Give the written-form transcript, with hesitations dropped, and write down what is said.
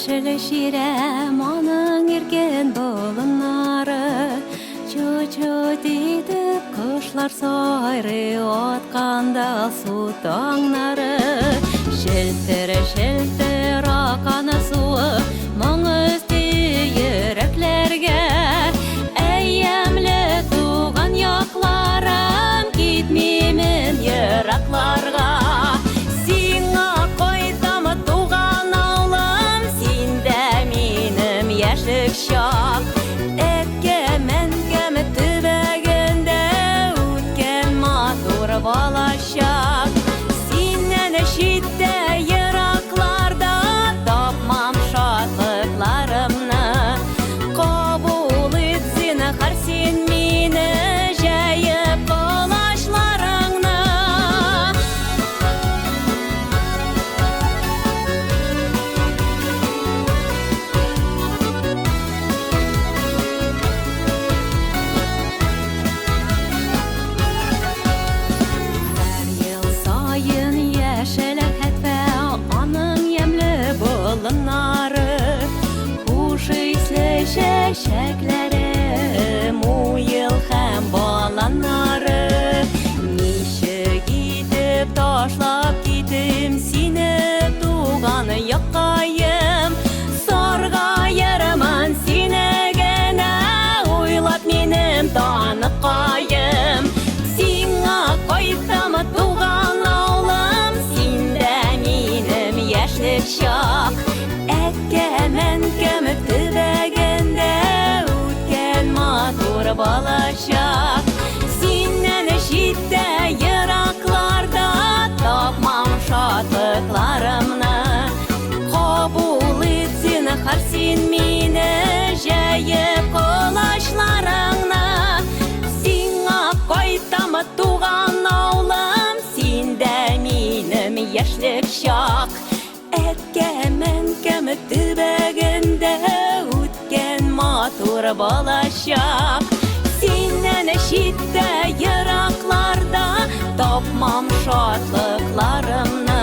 Яшел чирәм, аның иркен болыннары, Чу-чу итеп кошлар сайрый, атканда алсу таңнары. Челтер-челтер аккан суы, моң өсти йөрәкләргә. Әй, ямьле туган якларым, китмимен еракларга. Сиңа кайтам, туган авылым, синдә минем яшьлек чак. Әткәм, әнкәм төбәгендә үткән матур балачак. Синнән читтә еракларда тапмам шатлыкларымны. Кабул ит, зинһар, син мине, җәеп колачларыңны. Һәр ел саен яшел хәтфә аның ямьле болыннары, хуш исле чәчәкләре, муел һәм баланнары. Ничек итеп ташлап китим сине, туган яккаем, саргаермын сине генә уйлап, минем таныкаем. Сиңа кайтам, туган авылым, синдә минем яшьлек чак. Әткәм, әнкәм төбәгендә үткән матур балачак. Синнән читтә еракларда тапмам шатлыкларымны. Кабул ит, зинһар, син мине, җәеп колачларыңны. Сиңа кайтам, туган авылым, синдә минем яшьлек чак. Әткәм, әнкәм төбәгендә үткән матур балачак. Синнән читтә еракларда тапмам шатлыкларымны.